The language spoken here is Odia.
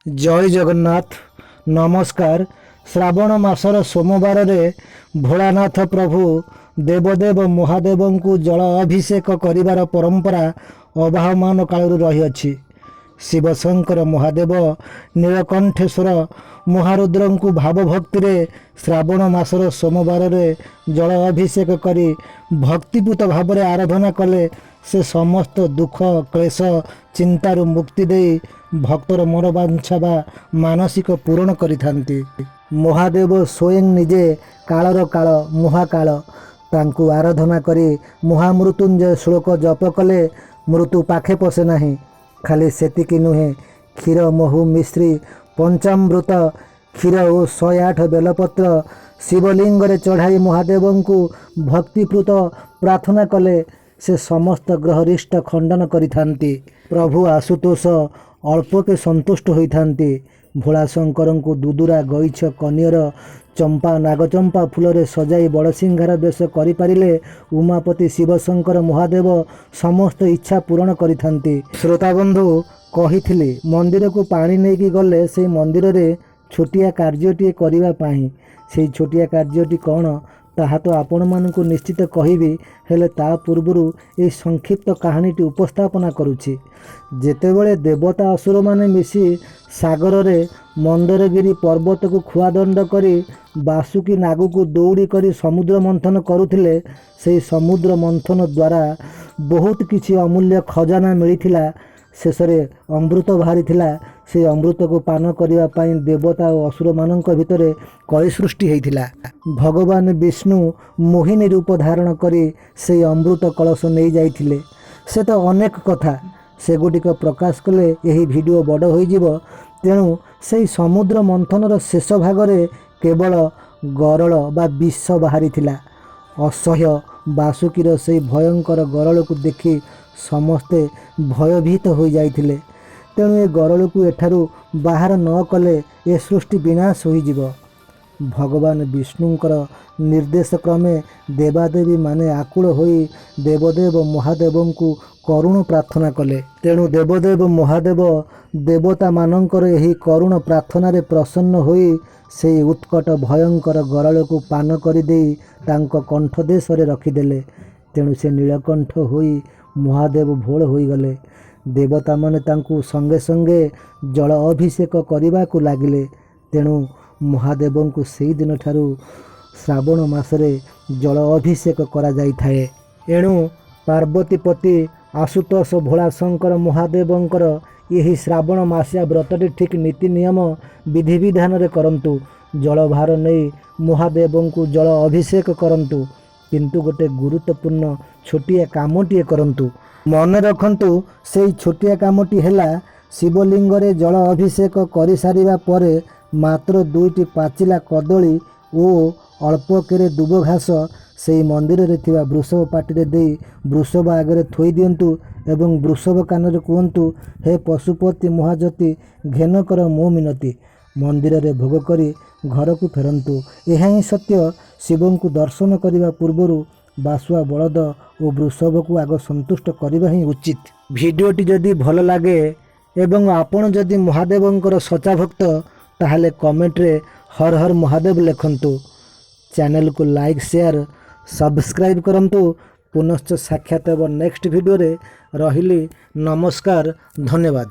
ଜୟ ଜଗନ୍ନାଥ, ନମସ୍କାର। ଶ୍ରାବଣ ମାସର ସୋମବାରରେ ଭୋଳାନାଥ ପ୍ରଭୁ ଦେବଦେବ ମହାଦେବଙ୍କୁ ଜଳ ଅଭିଷେକ କରିବାର ପରମ୍ପରା ଅବାହମାନ କାଳରୁ ରହିଅଛି। ଶିବଶଙ୍କର ମହାଦେବ ନୀଳକଣ୍ଠେଶ୍ୱର ମହାରୁଦ୍ରଙ୍କୁ ଭାବଭକ୍ତିରେ ଶ୍ରାବଣ ମାସର ସୋମବାରରେ ଜଳ ଅଭିଷେକ କରି ଭକ୍ତିପୂତ ଭାବରେ ଆରାଧନା କଲେ ସେ ସମସ୍ତ ଦୁଃଖ, କ୍ଲେଶ, ଚିନ୍ତାରୁ ମୁକ୍ତି ଦେଇ ଭକ୍ତର ମନୋବାଞ୍ଛା ବା ମାନସିକ ପୂରଣ କରିଥାନ୍ତି। ମହାଦେବ ସ୍ୱୟଂ ନିଜେ କାଳର କାଳ ମହାକାଳ। ତାଙ୍କୁ ଆରାଧନା କରି ମହାମୃତ୍ୟୁଞ୍ଜୟ ଶ୍ଳୋକ ଜପ କଲେ ମୃତ୍ୟୁ ପାଖେ ପଶେ ନାହିଁ। ଖାଲି ସେତିକି ନୁହେଁ, କ୍ଷୀର, ମହୁ, ମିଶ୍ରି, ପଞ୍ଚାମୃତ କ୍ଷୀର ଓ 108 ବେଲପତ୍ର ଶିବଲିଙ୍ଗରେ ଚଢ଼ାଇ ମହାଦେବଙ୍କୁ ଭକ୍ତିପୂତ ପ୍ରାର୍ଥନା କଲେ ସେ ସମସ୍ତ ଗ୍ରହରିଷ୍ଟ ଖଣ୍ଡନ କରିଥାନ୍ତି। ପ୍ରଭୁ ଆଶୁତୋଷ ଅଳ୍ପକେ ସନ୍ତୁଷ୍ଟ ହୋଇଥାନ୍ତି। ଭୋଳାଶଙ୍କରଙ୍କୁ ଦୁଦୁରା, ଗଇଛ, କନିଅର, ଚମ୍ପା, ନାଗଚମ୍ପା ଫୁଲରେ ସଜାଇ ବଡ଼ସିଂହାର ବେଶ କରିପାରିଲେ ଉମାପତି ଶିବଶଙ୍କର ମହାଦେବ ସମସ୍ତ ଇଚ୍ଛା ପୂରଣ କରିଥାନ୍ତି। ଶ୍ରୋତାବନ୍ଧୁ, କହିଥିଲି ମନ୍ଦିରକୁ ପାଣି ନେଇକି ଗଲେ ସେଇ ମନ୍ଦିରରେ ଛୋଟିଆ କାର୍ଯ୍ୟଟିଏ କରିବା ପାଇଁ। ସେଇ ଛୋଟିଆ କାର୍ଯ୍ୟଟି କ'ଣ, ତାହା ତ ଆପଣମାନଙ୍କୁ ନିଶ୍ଚିତ କହିବି, ହେଲେ ତା ପୂର୍ବରୁ ଏହି ସଂକ୍ଷିପ୍ତ କାହାଣୀଟି ଉପସ୍ଥାପନା କରୁଛି। ଯେତେବେଳେ ଦେବତା ଅସୁରମାନେ ମିଶି ସାଗରରେ ମନ୍ଦରଗିରି ପର୍ବତକୁ ଖୁଆଦଣ୍ଡ କରି ବାସୁକି ନାଗକୁ ଦଉଡ଼ି କରି ସମୁଦ୍ର ମନ୍ଥନ କରୁଥିଲେ, ସେହି ସମୁଦ୍ର ମନ୍ଥନ ଦ୍ୱାରା ବହୁତ କିଛି ଅମୂଲ୍ୟ ଖଜାନା ମିଳିଥିଲା। ଶେଷରେ ଅମୃତ ବାହାରିଥିଲା। ସେହି ଅମୃତକୁ ପାନ କରିବା ପାଇଁ ଦେବତା ଓ ଅସୁରମାନଙ୍କ ଭିତରେ କଳି ସୃଷ୍ଟି ହେଇଥିଲା। ଭଗବାନ ବିଷ୍ଣୁ ମୋହିନୀ ରୂପ ଧାରଣ କରି ସେହି ଅମୃତ କଳସ ନେଇଯାଇଥିଲେ। ସେ ତ ଅନେକ କଥା, ସେଗୁଡ଼ିକ ପ୍ରକାଶ କଲେ ଏହି ଭିଡ଼ିଓ ବଡ଼ ହୋଇଯିବ। ତେଣୁ ସେହି ସମୁଦ୍ର ମନ୍ଥନର ଶେଷ ଭାଗରେ କେବଳ ଗରଳ ବା ବିଷ ବାହାରିଥିଲା। ଅସହ୍ୟ ବାସୁକୀର ସେହି ଭୟଙ୍କର ଗରଳକୁ ଦେଖି ସମସ୍ତେ ଭୟଭୀତ ହୋଇଯାଇଥିଲେ। ତେଣୁ ଏ ଗରଳକୁ ଏଠାରୁ ବାହାର ନ କଲେ ଏ ସୃଷ୍ଟି ବିନାଶ ହୋଇଯିବ। ଭଗବାନ ବିଷ୍ଣୁଙ୍କର ନିର୍ଦ୍ଦେଶ କ୍ରମେ ଦେବାଦେବୀମାନେ ଆକୁଳ ହୋଇ ଦେବଦେବ ମହାଦେବଙ୍କୁ କରୁଣ ପ୍ରାର୍ଥନା କଲେ। ତେଣୁ ଦେବଦେବ ମହାଦେବ ଦେବତାମାନଙ୍କର ଏହି କରୁଣ ପ୍ରାର୍ଥନାରେ ପ୍ରସନ୍ନ ହୋଇ ସେହି ଉତ୍କଟ ଭୟଙ୍କର ଗରଳକୁ ପାନ କରିଦେଇ ତାଙ୍କ କଣ୍ଠଦେଶରେ ରଖିଦେଲେ। ତେଣୁ ସେ ନୀଳକଣ୍ଠ ହୋଇ ମହାଦେବ ଭୋଳ ହୋଇଗଲେ। ଦେବତାମାନେ ତାଙ୍କୁ ସଙ୍ଗେ ସଙ୍ଗେ ଜଳ ଅଭିଷେକ କରିବାକୁ ଲାଗିଲେ। ତେଣୁ ମହାଦେବଙ୍କୁ ସେଇଦିନଠାରୁ ଶ୍ରାବଣ ମାସରେ ଜଳ ଅଭିଷେକ କରାଯାଇଥାଏ। ଏଣୁ ପାର୍ବତୀପତି ଆଶୁତୋଷ ଭୋଳାଶଙ୍କର ମହାଦେବଙ୍କର ଏହି ଶ୍ରାବଣ ମାସିଆ ବ୍ରତଟି ଠିକ୍ ନୀତି ନିୟମ ବିଧିବିଧାନରେ କରନ୍ତୁ। ଜଳଭାର ନେଇ ମହାଦେବଙ୍କୁ ଜଳ ଅଭିଷେକ କରନ୍ତୁ, କିନ୍ତୁ ଗୋଟେ ଗୁରୁତ୍ୱପୂର୍ଣ୍ଣ ଛୋଟିଆ କାମଟିଏ କରନ୍ତୁ। ମନେ ରଖନ୍ତୁ, ସେଇ ଛୋଟିଆ କାମଟି ହେଲା ଶିବଲିଙ୍ଗରେ ଜଳ ଅଭିଷେକ କରିସାରିବା ପରେ ମାତ୍ର ଦୁଇଟି ପାଚିଲା କଦଳୀ ଓ ଅଳ୍ପ କେରେ ଦୁବ ଘାସ ସେଇ ମନ୍ଦିରରେ ଥିବା ବୃଷଭ ପାଟିରେ ଦେଇ ବୃଷଭ ଆଗରେ ଥୋଇ ଦିଅନ୍ତୁ ଏବଂ ବୃଷଭ କାନରେ କୁହନ୍ତୁ, "ହେ ପଶୁପତି ମହାଯତି, ଘେନ କର ମୋ ମିନତି।" ମନ୍ଦିରରେ ଭୋଗ କରି ଘରକୁ ଫେରନ୍ତୁ। ଏହା ହିଁ ସତ୍ୟ। ଶିବଙ୍କୁ ଦର୍ଶନ କରିବା ପୂର୍ବରୁ ବାସୁଆ ବଳଦ ଓ ବୃଷଭକୁ ଆଗ ସନ୍ତୁଷ୍ଟ କରିବା ହିଁ ଉଚିତ। ଭିଡ଼ିଓଟି ଯଦି ଭଲ ଲାଗେ ଏବଂ ଆପଣ ଯଦି ମହାଦେବଙ୍କର ସଚା ଭକ୍ତ, ତାହେଲେ କମେଣ୍ଟରେ ହର ହର ମହାଦେବ ଲେଖନ୍ତୁ। ଚ୍ୟାନେଲକୁ ଲାଇକ୍, ସେୟାର, ସବସ୍କ୍ରାଇବ୍ କରନ୍ତୁ। ପୁନଶ୍ଚ ସାକ୍ଷାତ ହେବ ନେକ୍ସଟ ଭିଡ଼ିଓରେ। ରହିଲି, ନମସ୍କାର, ଧନ୍ୟବାଦ।